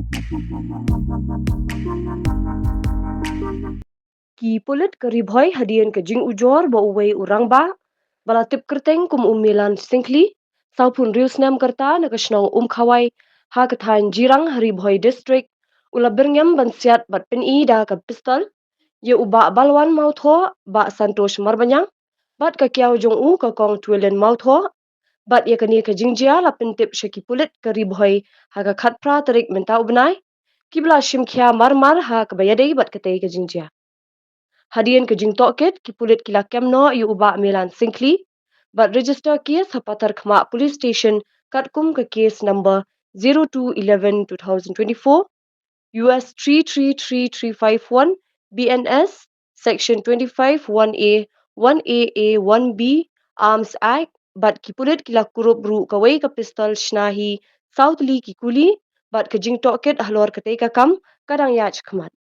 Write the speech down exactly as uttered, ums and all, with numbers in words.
Ki pulit ka Ri Bhoi hadien ka jingujor ba uwei u rangbah ba la tip kyrteng kum u Melan Syngkhli, sawphew hynriew snem ka rta, na ka shnong Umkhawai ha ka thaiñ Jirang ha Ri Bhoi District, u la byrngem ban siat bad pyni da ka pistol ïa u Bah Balwan Mawthoh, Bah Santosh Marbaniang bad ka kiaw jong u ka Kong Twilin Mawthoh. Bad ïa kane ka jingjia la pyntip sha ki pulit ka Ri Bhoi ha ka khatphra tarik mynta u bnai, kiba la shim khia marmar ha kaba ïadei bad katei ka jingjia. Hadien ka jingtohkit, ki pulit ki la kem noh ïa u Bah Melan Syngkhli bad register case ha Patharkhmah Police Station katkum ka case number zero two eleven two thousand twenty-four, U S three three three three five one, B N S, Section twenty-five one A, one A A one B, Arms Act, bad ki pulit ki la kurup ruh kawei ka pistol shna hi saw tylli ki kuli, bad ka jingtohkit halor katei ka kam ka dang ïaid shakhmat.